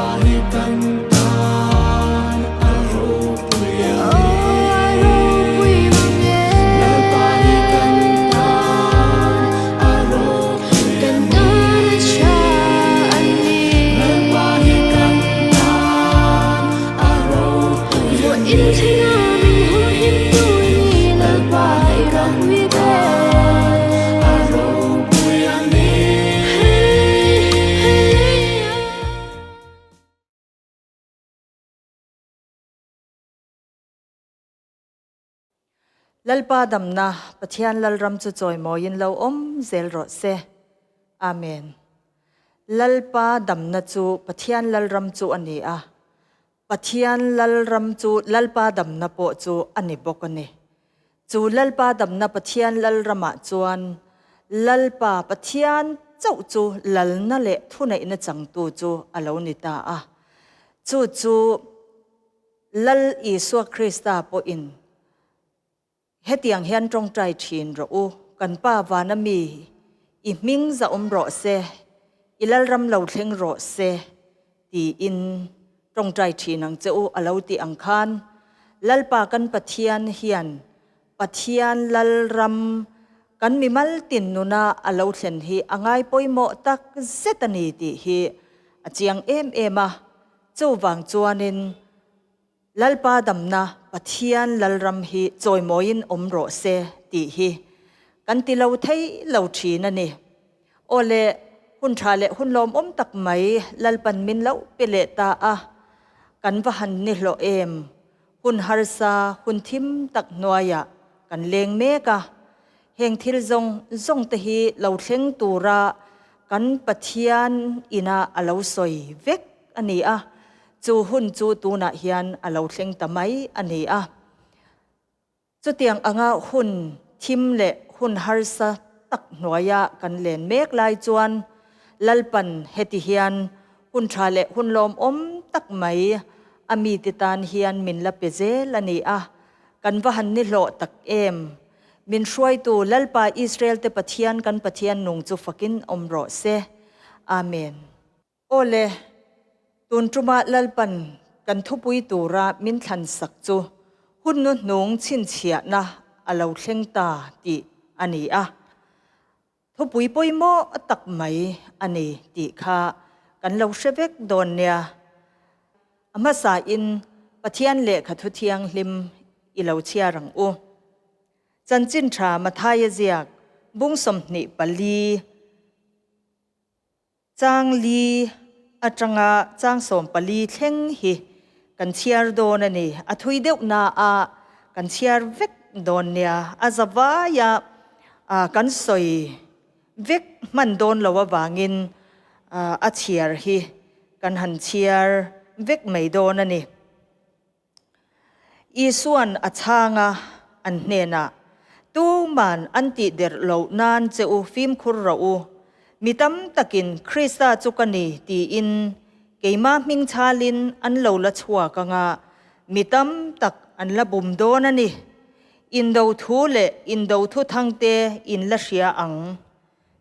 Lalpa hi kan tan a ropui a ni. Lalpa hi kan tan a ropui a ni. Lalpa hi kan tan a ropui a ni. Lalpa hi kan tan a ropui a ni. Lalpa damna Pathian Lalram chu chawimawiin lo awm zel rawh se. Amen. Lalpa damna chu Pathian Lalram chu a ni a, Pathian Lalram chu Lalpa damna pawh chu a ni bawk a ni. Chu Lalpa damna Pathian Lalramah chuan Lalpa Pathian chauh chu lalna leh thuneihna changtu chu a lo ni ta a. Chu chu Lal Isua Krista pawhin hetiang hian tawngtai thin rawh u, Kan Pa vana mi, i hming zahawm rawh se, i Lalram lo thleng rawh se, tiin tawngtai thin ang che u a lo tih ang khan Lalpa kan Pathian hian Pathian Lalram kan mimal tin nuna a lo thlen hi a ngai pawimawh tak zet a ni tih hi a chiang em em a. Chuvang chuanin Lalpa damna Pathian Lalram hi chawimawiin awm rawh se tih hi kan ti lo thei lo thin a ni. Aw le, hun tha leh hun lawmawm tak mai Lalpan min lo pe leh ta a, kan va han ni hlawh em? Hun harsa, hun thim tak hnuaiah kan leng mek a, heng thil zawng zawng te hi lo thleng tura kan Pathian ina a lo sawi vek a ni a, chu hun chu tunah hian a lo thleng ta mai a ni a. Chutiang anga hun thim leh hun harsa tak hnuaia kan len mek lai chuan Lalpan heti hian hun tha leh hun lawmawm tak mai a mite tan hian min la pe zel a ni a, kan va han ni hlawh tak em! Min hruaitu Lalpa Israel te Pathian kan Pathian nung chu fakin awm rawh se. Amen. Aw le, tun ṭuma Lalpan kan thupui tura min thlan sak chu hun nu hnung chhinchhiahna a lo thleng ta tih a ni a. Thupui pawimawh tak mai a ni tih kha kan lo hre vek dawn nia. A hmasain Pathian lehkha thu thianghlim i lo chhiar ang u. Chanchin ṭha Mathaia ziak bung 24. Chang li atanga chang 14 thleng hi kan chhiar dawn a ni. A thui deuh na a kan chhiar vek dawn nia. A zavaia kan sawi vek hman dawn lo avangin a chhiar hi kan han chhiar vek mai dawn a ni. Isuan a chhang a, an hnenah, Tuman an tih derh loh nan che u fimkhur rawh u. Mi tam takin Krista chu ka ni tiin keimah hming chhalin an lo la chhuak ang a, mi tam tak an la bum dawn a ni. Indo thu leh indo thu thangte in la hria ang.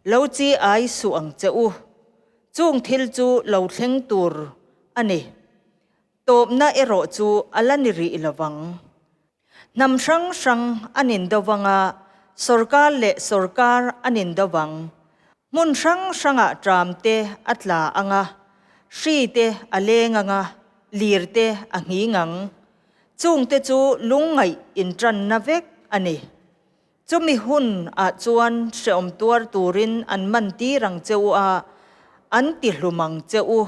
Lo chi ai suh ang che u. Chung thil chu lo thleng tur a ni. Tawpna erawh chu a la ni rih lo vang. Hnam hrang hrang an indo vang a, sorkar leh sorkar an indo vang. Hmun hrang hrangah tram te a tla ang a, hri te a leng ang a, lir te a nghing ang. Chungte chu lungngaih intanna vek a ni. Chumi hun ah chuan hreawm tuar turin an man tir ang che u a, an ti hlum ang che u.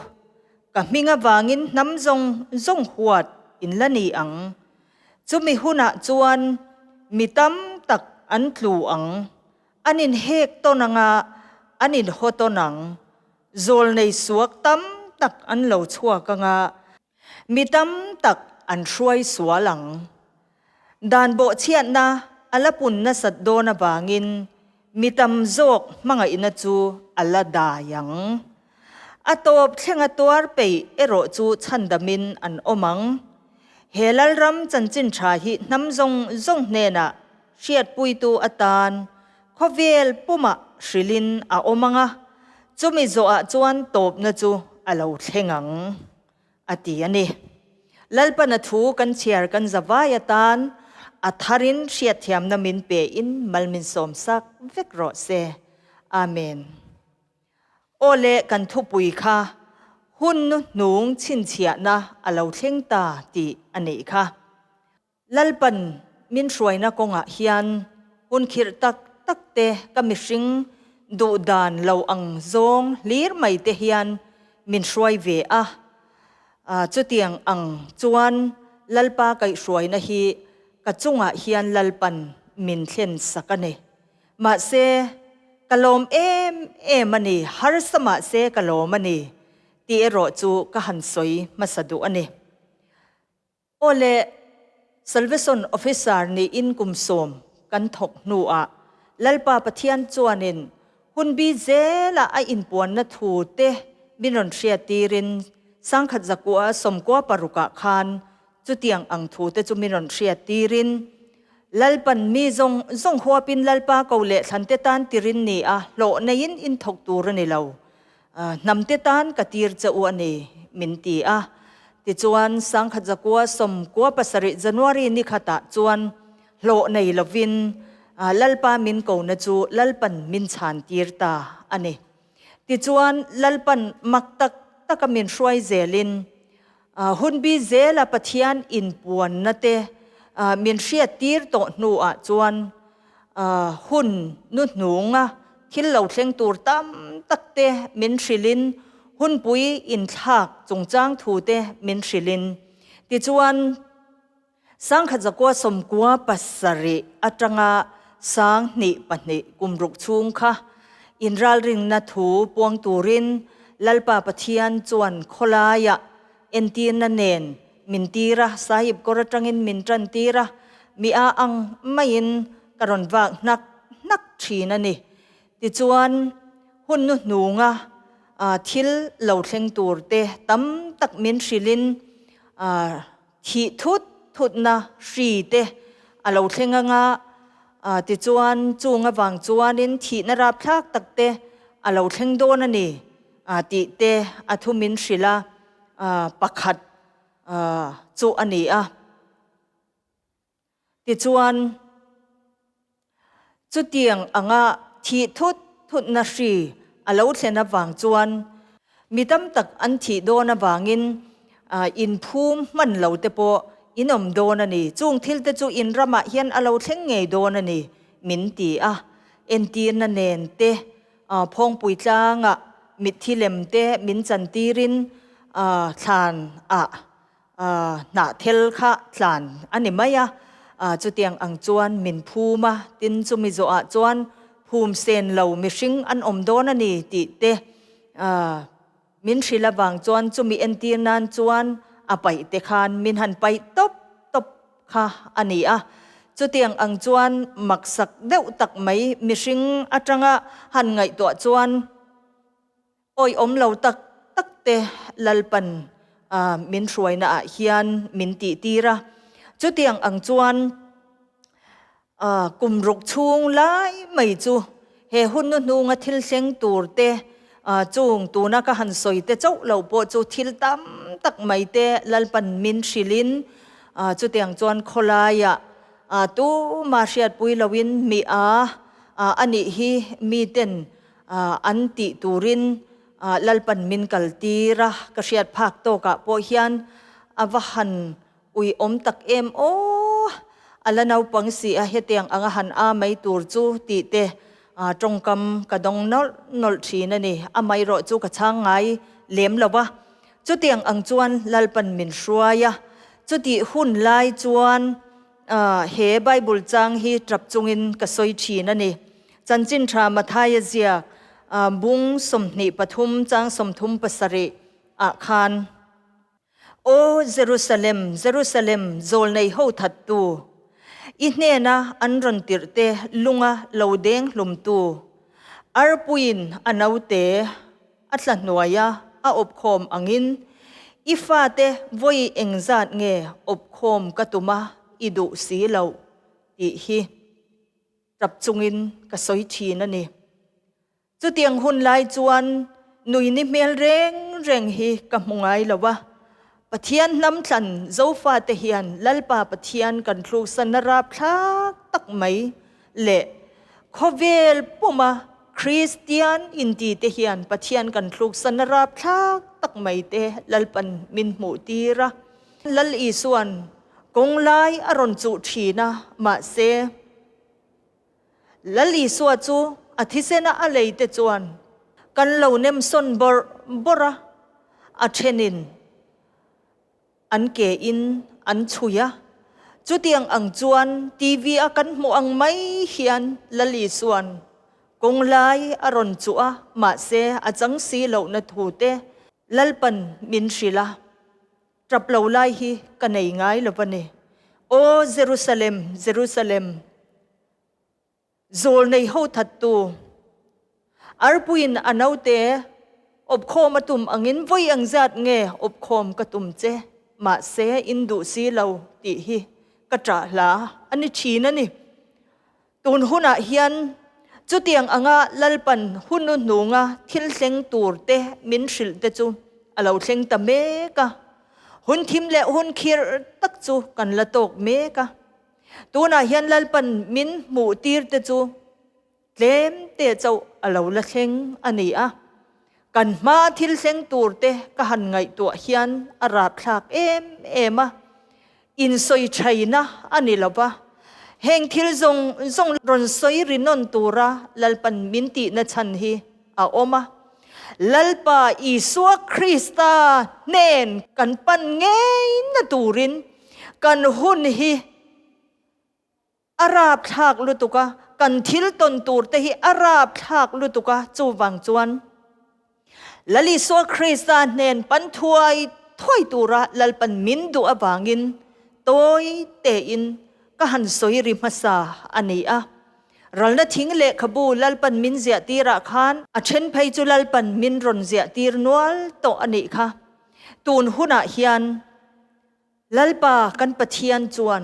Ka hming avangin hnam zawng zawng huat in la ni ang. Chumi hunah chuan mi tam tak an tlu ang, an inhek tawn ang a, an inhaw tawn ang. Zawlnei suak tam tak an lo chhuak ang a, Mi tam tak an hruai sual ang. Dan bawhchhiatna a la pun nasat dawn avangin mi tam zawk hmangaihna chu a la dai ang. A tawp thlenga tuar peih erawh chu chhandamin an awm ang. He Lalram chanchin tha hi hnam zawng zawng hnenah hriatpuitu atan khawvel pumah hrilhin a awm ang a, chumi zawhah chuan tawpna chu a lo thleng ang. a ti a ni. Lalpana thu kan chhiar kan zavai atan a tharin hriatthiamna min pe in mal min sawm sak vek rawh se. Amen. Aw le kan thupui kha hun nu hnung chhinchhiahna a lo thleng ta tih a nih kha. Lalpan min hruaina kawngah hian hun khirh tak tak te ka mihring duh dan lo ang zawng hlir mai te hian min hruai ve a. Chutiang ang chuan Lalpa kaihhruaina hi ka chungah hian Lalpan min thlen sak a ni. Mahse, ka lawm em em a ni, harsa mahse ka lawm a ni tih erawh chu ka han sawi hmasa duh a ni. Aw le, Salvation Officer niin kum sawm kan thawk hnuah Lalpa Pathian chuanin hunbi zela a inpuanna thu te min rawn hriattirin sangkhat zakua sawmkua parukah khan chutiang ang thu te chu min rawn hriattirin Lalpan mi zawng zawng huapin Lalpa ko leh thlan te tan tirin ni a hlawh neiin in thawk tur a ni lo. Hnam te tan ka tir che u a ni, min ti a. Tichuan, sangkhat zakua sawmkua pasarih January ni khatah chuan hlawh nei lovin Lalpa min kona chu Lalpan min chhan tir ta a ni. Tichuan, Lalpan mak tak taka min hruai zelin hunbi zela Pathian inpuanna te min hriat tir tawh hnuah chuan hun nuhnunga thil lo thleng tur tam tak te min hrilhin hunpui inthlak chungchang thu te min hrilhin tichuan sangkhat zakua sawmkua pasarih atanga sang hnih pahnih kum ruk chhung kha inralringna thu puang turin Lalpa Pathian chuan khawlaiah entirna nen min tir a, sahib kawr atangin min tan tir a, mi a ang maiin ka rawn vak hnak hnak thin a ni. Tichuan, hun nu hnunga thil lo thleng tur te tam tak min hrilhin thih thut thutna hri te a lo thleng anga, tichuan chung avang chuanin thihna rapthlak tak te a lo thleng dawn a ni tih te a thu min hrilh a. Pakhat chu a ni a. Tichuan, chutiang anga thih thut thutna hri a lo thlen avang chuan mi tam tak an thih dawn avangin inphum hman lo te pawh in awm dawn a ni. Chung thil te chu in ramah hian a lo thleng ngei dawn a ni, min ti a. Entirna nen te Phawngpui tlangah mitthi lem te min chan tirin thlan ah hnahthel kha tlan a ni mai a, chutiang ang chuan min phum a, tin chumi zawhah chuan phum sen lo mihring an awm dawn a ni tih te min hrilh avang chuan chumi entir nan chuan a paih te khan min han paih tawp tawp kha a ni a. Chutiang ang chuan maksak deuh tak mai mihring atanga han ngaihtuah chuan awihawm lo tak tak te Lalpan min hruaina ah hian min tih tir a. Chutiang ang chuan kum ruk chhung lai mai chu he hun nu hnunga thil thleng tur te chung tuna ka han sawi te chauh lo pawh chu thil tam tak mai te Lalpan min hrilhin chutiang chuan khawlaiah tuma hriatpui loin mi a a nih hi miten an tih turin Lalpan min kaltir a ka hriat phak tawkah pawh hian a va han Ui awm tak em aw! A la naupang si a, hetiang anga han a mai tur chu tih te tawngkam ka dawng nawlh nawlh thin a ni. Amaherawh chu ka chhang ngai lem lo va. Chutiang ang chuan Lalpan min hruai a. Chutih hun lai chuan he Bible chang hi tap chungin ka sawi thin a ni. Chanchin tha Mathaia ziak bung 23 chang 37 ah khan. Aw Jerusalem, Jerusalem, zawlnei ho thattu, i hnena an rawn tirhte lunga lo deng hlumtu, arpuiin a naute a tla hnuaia a awpkhawm angin, i fate vawi engzat nge awpkhawm ka tuma i duh si loh tih hi tap chungin ka sawi thin a ni. Chutiang hun lai chuan nui ni hmel reng reng hi ka hmu ngai lo a. Pathian hnam thlan Zofate hian Lalpa Pathian kan thluksanna rapthlak tak mai leh khawvel puma Kristian intite hian Pathian kan thluksanna rapthlak tak mai te Lalpan min hmuh tir a. Lal Isuan kawng lai a rawn chuh thin a, mahse, Lal Isua chu a thisena a lei te chuan kan lo nem sawn bawrh bawrh a, a thenin an ke in an chhui a. Chutiang ang chuan TV a kan hmuh ang mai hian Lal Isuan kawng lai a rawn chuh a, mahse a chang si lohna thu te Lalpan min hrilh a. Ṭap lo lai hi ka nei ngai lo va ni. Aw Jerusalem, Jerusalem, zawl nei ho thattu, arpuiin a naute awpkhawm a tum angin vawi ang zat nge awpkhawm ka tum che, mahse in duh si lo tih hi ka ṭah hla a ni ṭhin a ni. Tun hunah hian chutiang anga Lalpan hun u hnunga thil thleng tur te min hrilh te chu a lo thleng ta mek a. Hun thim leh hun khirh tak chu kan la tawk mek a. Tunah hian Lalpan min hmuh tir te chu tlem te chauh a lo la thleng a ni a. Kan hma thil thleng tur te ka han ngaihtuah hian a rapthlak em em a. Insawi thaina a ni lo va, heng thil zawng zawng rawn sawi ri nawn tura Lalpan min tihna chhan hi a awm a. Lalpa Isua Krista hnen kan pan ngeina turin kan hun hi a rapthlak lutuk a, kan thil tawn tur te hi a rapthlak lutuk a, chuvang chuan Lal Isua Krista hnen pan thuai thuai tura Lalpan min duh avangin tawi tein ka han sawi ri hmasa a ni a. Ralna thing lehkhabu Lalpan min ziah tirah khan a then phei chu Lalpan min rawn ziah tir nual tawh a nih kha. Tun hunah hian Lalpa kan Pathian chuan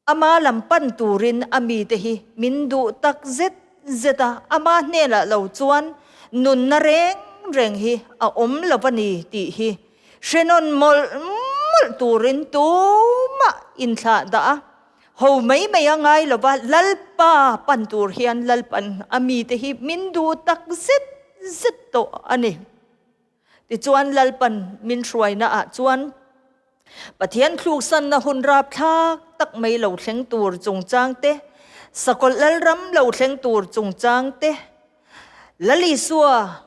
Ama lam pan turin a mite hi min duh tak zet zet a, ama hnenah lo chuan nunna reng reng hi a awm lo a ni tih hi hre nawn mawlh mawlh turin tumah inthlah dah a, ho mai mai a ngai lo va, Lalpa pan tur hian Lalpan a mite hi min duh tak zet zet tawh a ni. Tichuan Lalpan min hruaina ah chuan Pathian thluksanna hun rapthlak tak mai lo thleng tur chungchang te, Sakawlh Lalram lo thleng tur chungchang te, Lal Isua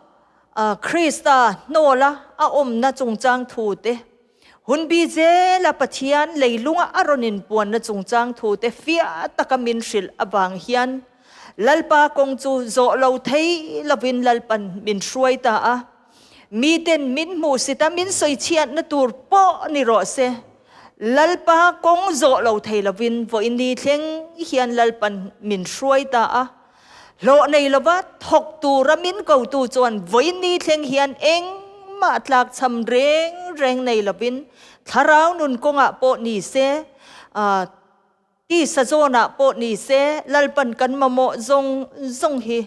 Krista hnawla a awmna chungchang thu te, hunbi zela Pathian leilunga a rawn inpuanna chungchang thu te fiah taka min hrilh avang hian Lalpa kawng chu zawh lo thei lovin Lalpan min hruai ta a. Miten min hmuhsit a, min sawichhiatna tur pawh ni rawh se. Lalpa kawng zawh lo thei lovin vawiin thleng hian Lalpan min hruai ta a. Hlawh nei lova thawk tura min kotu chuan vawiin thleng hian engmah tlakchham reng reng nei lovin thlarau nun kawngah pawh ni se, Tisa zawnah pawh ni se Lalpan kan mamawh zawng zawng hi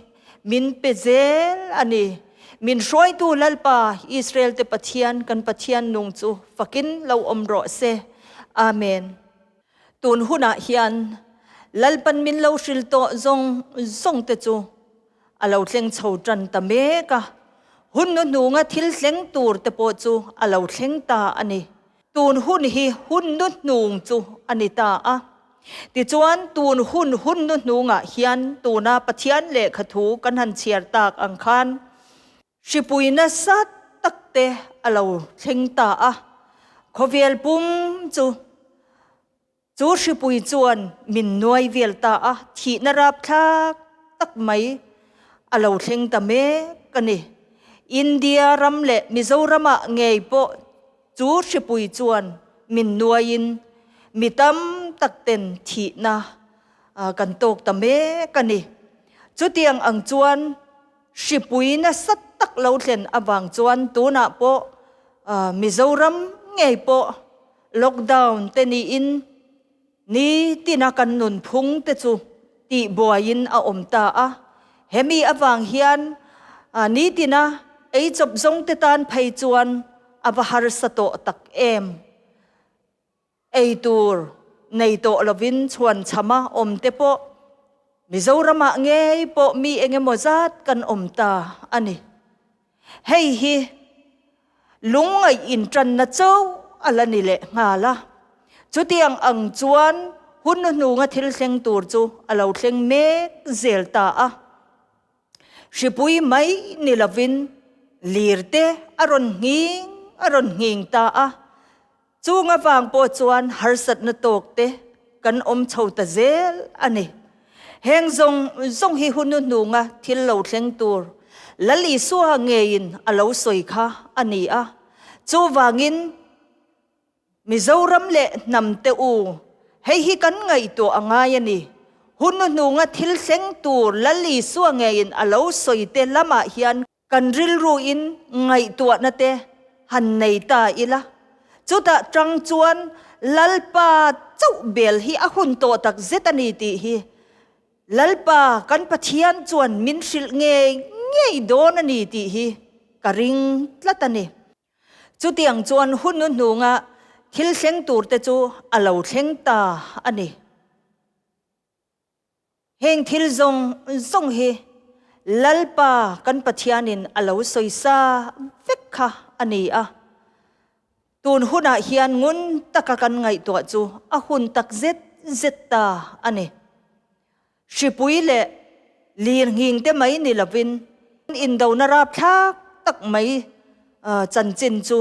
min pe zel a ni. Min hruaitu Lalpa, Israel te Pathian, kan Pathian nung chu fakin lo awm rawh se. Amen. Tun hunah hian Lalpan min lo hril tawh zawng zawng te chu a lo thleng chho tan ta mek a, hun hnuhnunga thil thleng tur te pawh chu a lo thleng ta a ni. Tun hun hi hun nuhnung chu a ni ta a. Tichuan, tun hun hun nuhnungah hian tuna Pathian lehkha thu kan han chhiar tak ang khan hripui nasa tak te a lo thleng ta a. Khawvel pum chu Chu hripui chuan min nuai vel ta a, thihna rapthlak tak mai a lo thleng ta mek a ni. India ram leh Mizoramah ngei pawh chu hripui chuan min nuaiin mi tam tak ten thihna kan tawk ta mek a ni. Chutiang ang chuan hripui nasa tak lo thlen avang chuan tunah pawh Mizoram ngei pawh Lockdown te niin nitina kan nunphung te chu tihbuaiin a awm ta a, hemi avang hian nitina eichawp zawng te tan phei chuan a va harsa tawh tak em. Ei tur nei tawh lovin chhuan chhama awm te pawh Mizoramah ngei pawh mi eng emaw zat kan awm ta a ni. Hei hi lungngaih intanna chauh a la ni leh nghal a. Chutiang ang chuan hun hnuhnunga thil thleng tur chu a lo thleng mek zel ta a. Hripui mai ni lovin lirte a rawn nghing a rawn nghing ta a, chung avang pawh chuan harsatna tawk te kan awm chho ta zel a ni. Heng zawng zawng hi hun hnuhnunga thil lo thleng tur Lal Isua ngeiin a lo sawi kha a ni a, chuvangin, Mizoram leh hnam te u, hei hi kan ngaihtuah a ngai a ni. Hun hnuhnunga thil thleng tur Lal Isua ngeiin a lo sawi te lamah hian kan rilruin ngaihtuahna te han nei ta ila. Chutah tang chuan Lalpa chauh bel hi a hun tawh tak zet a ni tih hi Lalpa kan Pathian chuan min hrilh ngei ngei dawn a ni tih hi ka ring tlat a ni. Chutiang chuan hun hnuhnunga thil thleng turte chu a lo thleng ta a ni. Heng thil zawng zawng hi Lalpa kan Pathianin a lo sawi sa vek kha a ni a. Tun hunah hian ngun taka kan ngaihtuah chu a hun tak zet zet ta a ni. Hripui leh lirnghing te mai ni lovin indona rapthlak tak mai chanchin chu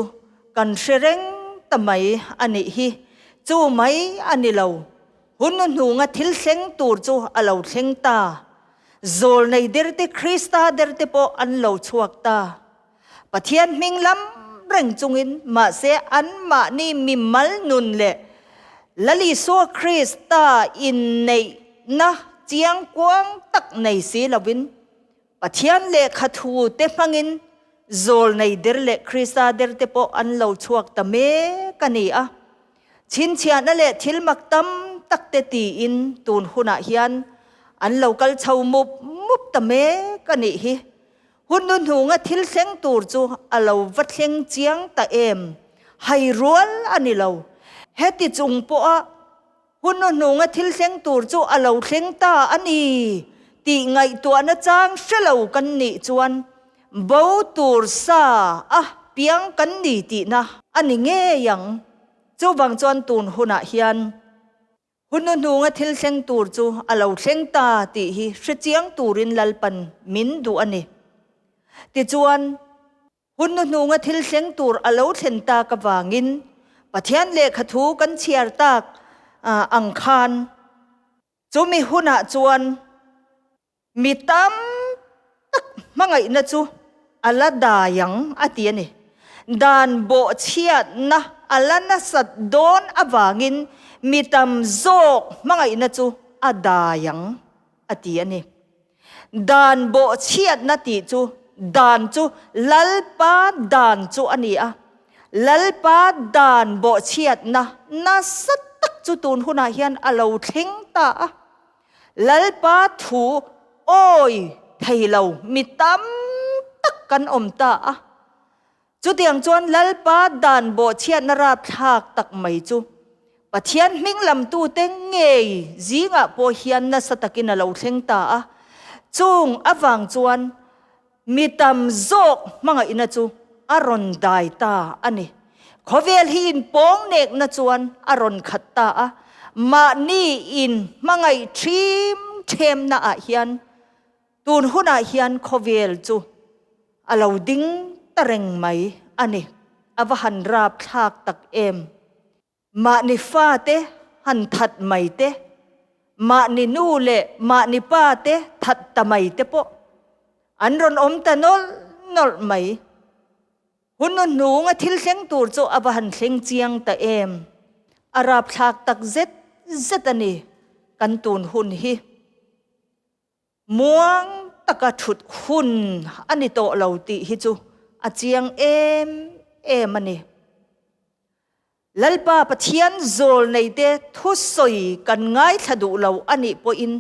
kan hre reng ta mai a nih hi. Chu mai a ni lo, hun hnunga thil thleng tur chu a lo thleng ta. Zawlnei derte Krista derte pawh an lo chhuak ta. Pathian hming lam reng chungin mahse anmahni mimal nun leh Lal Isua Krista inneihna chiangkuang tak nei si lovin Pathian lehkha thu te hmangin zawlnei der leh Krista der te pawh an lo chhuak ta mek a ni a. Chhinchhiahna leh thil mak tam tak te tiin tun hunah hian an lo kal chho mup mup ta mek a nih hi. Hun hnuhnunga thil thleng tur chu a lo va thleng chiang ta em? Hai rual a ni lo. Heti chung pawha hun hnuhnunga thil thleng tur chu a lo thleng ta a ni tih ngaihtuahna chang hre lo kan nih chuan bo tur sa a piang kan ni tihna a ni ngei ang. Chuvang chuan tun hunah hian. Hun hnuhnunga thil thleng tur chu a lo thleng ta tih hi hrechiang turin Lalpan min duh a ni. Tichuan, hun hnuhnunga thil thleng tur a lo thlen tak avangin Pathian lehkha thu kan chhiar tak ang khan chumi hunah chuan Mi tam tak hmangaihna chu a la dai ang a ti a ni. Dan bawhchhiatna a la nasat dawn avangin mi tam zawk hmangaihna chu a dai ang a ti a ni. Dan bawhchhiatna tih chu dan chu Lalpa dan chu a ni a. Lalpa dan bawhchhiatna nasa tak chu tun hunah hian a lo thleng ta a. Lalpa thu awi thei lo mi tam tak kan awm ta a. Chutiang chuan Lalpa dan bawhchhiatna rapthlak tak mai chu Pathian hming lamtute ngei zingah pawh hian nasa takin a lo thleng ta a. Chung avang chuan Mi tam zawk hmangaihna chu a rawn dai ta a ni. Khawvel hi inpawng nekna chuan a rawn khat ta a, mahni in hmangaih ṭhim ṭhemna ah hian tun hunah hian khawvel chu a lo ding ta reng mai a ni. A va han rapthlak tak em! Mahni fate han that mai te, mahni nu leh mahni pa te that ta mai te pawh an rawn awm ta nawlh nawlh mai. Hun hnunga thil thleng tur chu a va han thleng chiang ta em? A rapthlak tak zet zet a ni kan tun hun hi. Muang taka thut hun a ni tawh lo tih hi chu a chiang em em a ni. Lalpa Pathian zawl neite thusawi kan ngaithla duh lo a nih pawhin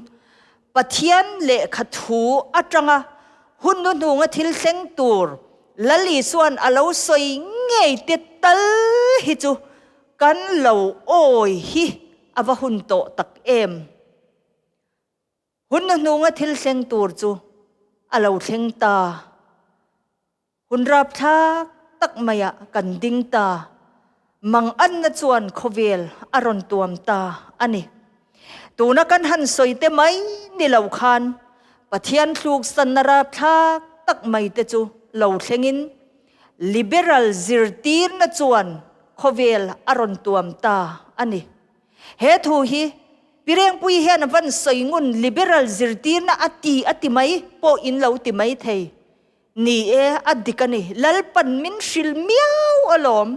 Pathian lehkha thu atanga hun hnuhnunga thil thleng tur Lal Isuan a lo sawi ngei te tal hi chu kan lo awi hi a va hun tawh tak em. Hun hnuhnunga thil thleng tur chu a lo thleng ta. Hun rapthlak tak maiah kan ding ta. Manganna chuan khawvel a rawn tuam ta a ni. Tuna kan han sawi te mai ni lo khan Pathian thluksanna rapthlak tak mai te chu lo thlengin liberal zirtirna chuan khawvel a rawn tuam ta a ni. He thu hi Pirengpui hian a van sawi ngun liberal zirtirna a ti a ti mai pawh in lo ti mai thei. Ni e, a dik a ni. Lalpan min hrilh miau alawm.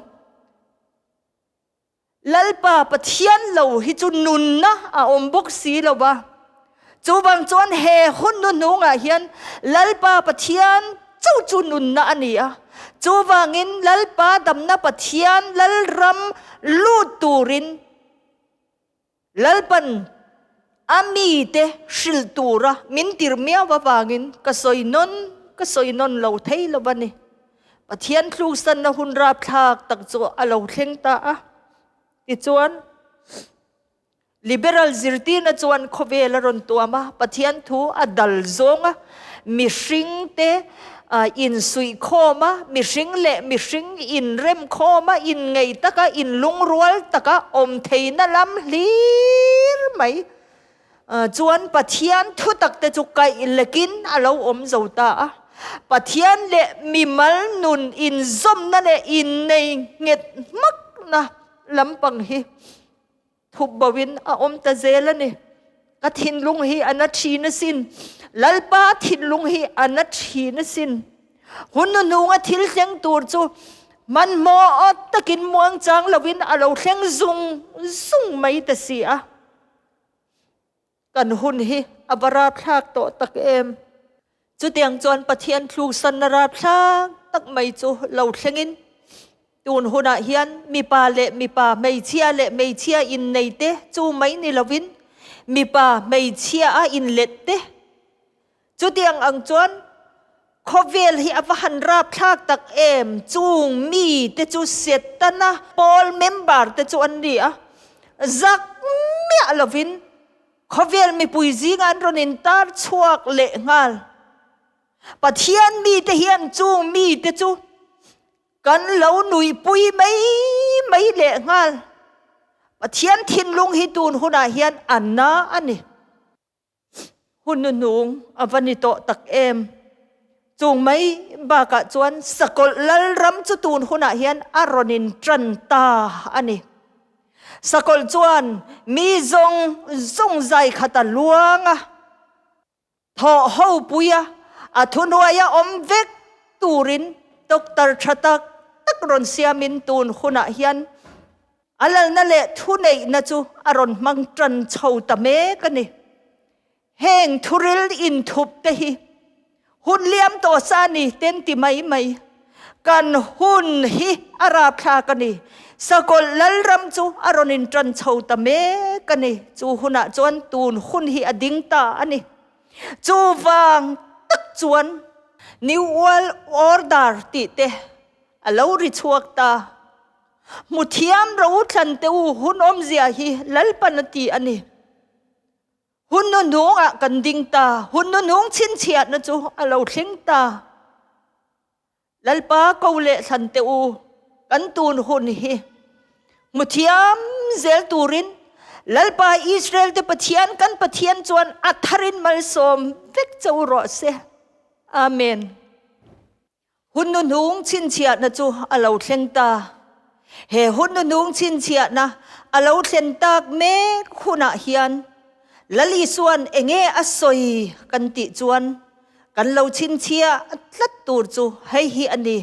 Lalpa Pathian lo hi chu nunna a awm bawk si lo va. Chuvang chuan he hun hnuhnungah hian Lalpa Pathian chauh chu nunna a ni a. Chuvangin Lalpa damna Pathian Lalram lut turin Lalpan a mite hrilh tura min tir miau avangin ka sawi nawn ka sawi nawn lo thei lo a ni. Pathian tluksanna hun rapthlak tak chu a lo thleng ta a. Tichuan. Liberal zirtirna chuan khawvel a rawn tuam a, Pathian thu a dal zawng a, mihringte insuihkhawm a, mihring leh mihring inremkhawm a, inngeih taka, inlungrual taka awm theihna lam hlir mai chuan Pathian thu takte chu kaih lekin a lo awm zo ta a. Pathian leh mimal nun inzawmna leh innei nghet hmakna lampang hi Thup boin a awm ta zel a ni. Ka thinlung hi a na thin asin. Lalpa thinlung hi a na thin asin. Hun hnuhnunga thil thleng tur chu hmanhmawh awt takin muangchang lovin a lo thleng zung zung mai ta si a. Kan hun hi a va rapthlak tawh tak em! Chutiang chuan Pathian thluksanna rapthlak tak mai chu lo thlengin tun hunah hian mipa leh mipa, hmeichhia leh hmeichhia innei te chu mai ni lovin mipa hmeichhia a inlet te Chutiang ang chuan khawvel hi a va han rapthlak tak em? Chung mite chu Setana pawl member te chu an ni a, zak miah lovin khawvel mipui zinga an rawn intar chhuak leh nghal. Pathian mite hian chung mite chu kan lo nuihpui mai mai leh nghal. Pathian thinlung hi tun hunah hian a na a ni. Hun hnuhnung a va ni tawh tak em? Chung mai bakah chuan Sakawlh Lalram chu tun hunah hian a rawn in tan ta a ni. Sakawlh chuan mi zawng zawng zai khat a luang a, thawh ho pui a, a thuhnuaia awm vek turin doctor tha tak tak rawn siamin tun hunah hian A lalna leh thuneihna chu a rawn hmang tan chho ta mek a ni. Heng thuril inthup te hi hun liam tawh sa ni ten ti mai mai. Kan hun hi a rapthlak a ni. Sakawlh Lalram chu a rawn intan chho ta mek a ni. Chu hunah chuan tun hun hi a ding ta a ni. Chuvang tak chuan New World Order tih te a lo ri chhuak ta. Hmu thiam ro thlan te u hun awmzia hi Lalpan a ti a ni. Hun hnuhnungah kan ding ta, hun hnuhnung chhinchhiahna chu a lo thleng ta. Lalpa ko leh thlan te u kan tun hun hi hmu thiam zel turin Lalpa Israel te Pathian kan Pathian chuan a tharin malsawm vek che u rawh se. Amen. Hun hnuhnung chhinchhiahna chu a lo thleng ta. He hun hnuhnung chhinchhiahna a lo thlen tak mek hunah hian Lal Isua'n enge a sawi kan tih chuan kan lo chhinchhiah tlat tur chu hei hi a ni.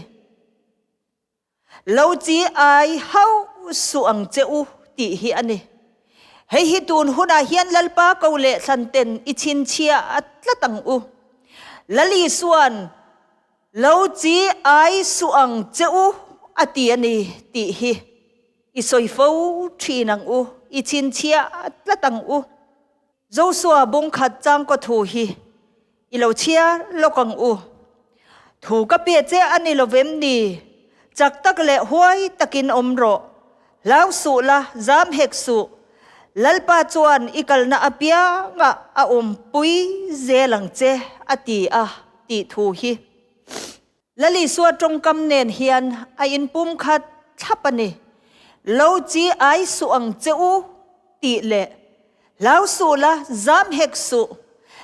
Lo chi ai hauh suh ang che u tih hi a ni. Hei hi tun hunah hian Lalpa ko leh thlan ten i chhinchhiah tlat ang u. Lal Isua'n Lo chi ai suh ang che u a ti a ni tih hi i sawi fo thin ang u, i chhinchhiah tlat ang u. Josua bungkhat changkaw thu hi i lo chhiar lawk ang u. Thu ka pe che a ni lovem ni? Chak tak leh huai takin awm rawh. Hlau suh la, zam hek suh. Lalpa chuan i kalna apiangah a awmpui zel ang che, a ti a, tih thu hi. Lalisua tawngkam nen hian a inpumkhat thlap a ni. Lo chi ai suh ang che u, tih leh Hlau suh la, zam hek suh.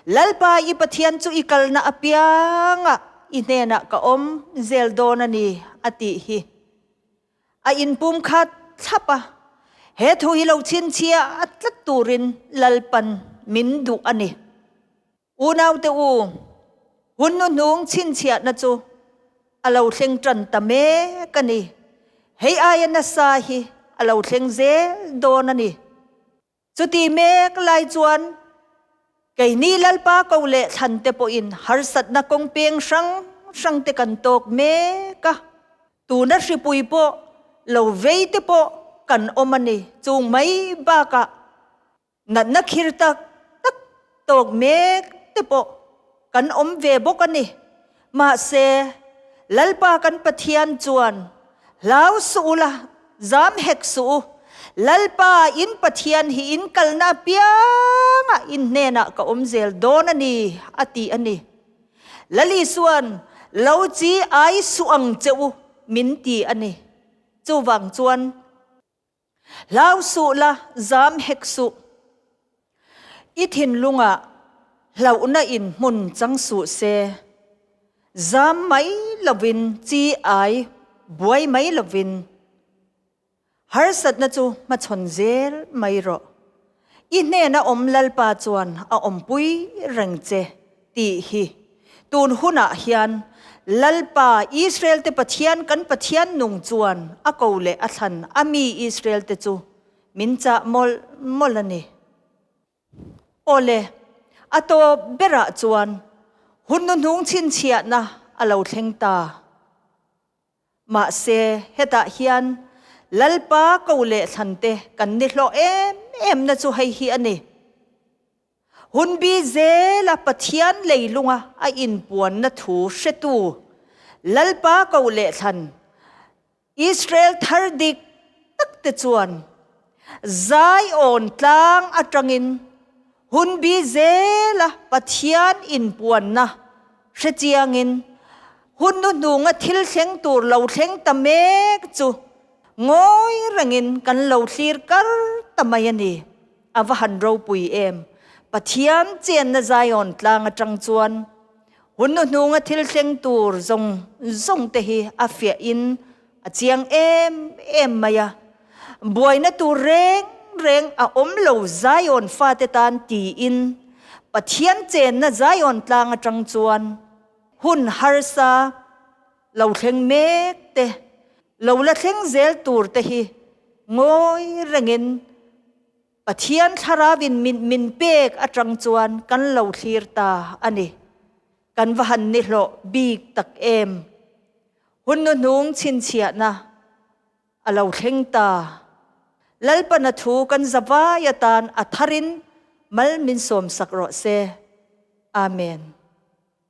Lalpa i Pathian chu i kalna apiangah i hnenah ka awm zel dawn a ni, a tih hi. A inpumkhat thlap a, he thu hi lo chhinchhiah a tlat turin Lalpan min duh a ni. Unaute u, hun hnuhnung chhinchhiahna chu a lo thleng tan ta mek a ni. Hei aia nasa hi a lo thleng zel dawn a ni. Chuti mek lai chuan keini Lalpa ko leh thlan te pawhin harsatna kawng peng hrang hrang te kan tawk mek a. Tuna hripui pawh lo vei te pawh kan awm a ni. Chung mai bakah Natna khir tak tak tawk mek te pawh kan awm ve bawk a ni. Mahse, Lalpa kan Pathian chuan, Hlau suh u la, zam hek suh u. Lalpa in Pathian hi in kalna apiangah in hnenah ka awm zel dawn a ni, a ti a ni. Lalisuan, Lo chi ai suh ang che u, min ti a ni. Chuvang chuan. Hlau suh la, zam hek suh. I thinlungah hlauhna in hmun chang suh se. Zam mai lovin, chi ai buai mai lovin harsatna chu hmachhawn zel mai rawh. I hnena awm Lalpa chuan a awmpui reng che. Tih hi tun hunah hian Lalpa, Israel-te Pathian, kan Pathian nung chuan a ko leh a thlan a mi Israel-te chu min chah mawlh mawlh a ni. Awle, a tawp berah chuan hun hnuhnung chhinchhiahna a lo thleng ta. Mahse, hetah hian Lalpa ko leh thlante kan ni hlawh em emna chu hei hi a ni. Hunbi zela Pathian leilunga a inpuanna thu hretu Lalpa ko leh thlan Israel thar dik tak te chuan Zion tlang atangin hunbi zela Pathian inpuanna hrechiangin hun hnuhnunga thil thleng tur lo thleng ta mek chu ngawi rengin kan lo thlir kar ta mai a ni. A va han ropui em! Pathian chenna Zion tlang atang chuan hun hnuhnunga thil thleng tur zawng zawng te hi a fiah in a chiang em em mai a. Buaina tur reng reng a awm lo Zion fate tan tiin Pathian chenna Zion tlang atang chuan hun harsa lo thleng mek te, lo la thleng zel tur te hi ngawi rengin Pathian thlarauin min min pek atang chuan kan lo thlir ta a ni. Kan va han ni hlawh bik tak em! Hun hnuhnung chhinchhiahna a lo thleng ta. Lalpana thu kan zavai atan a tharin mal min sawmsak rawh se. Amen.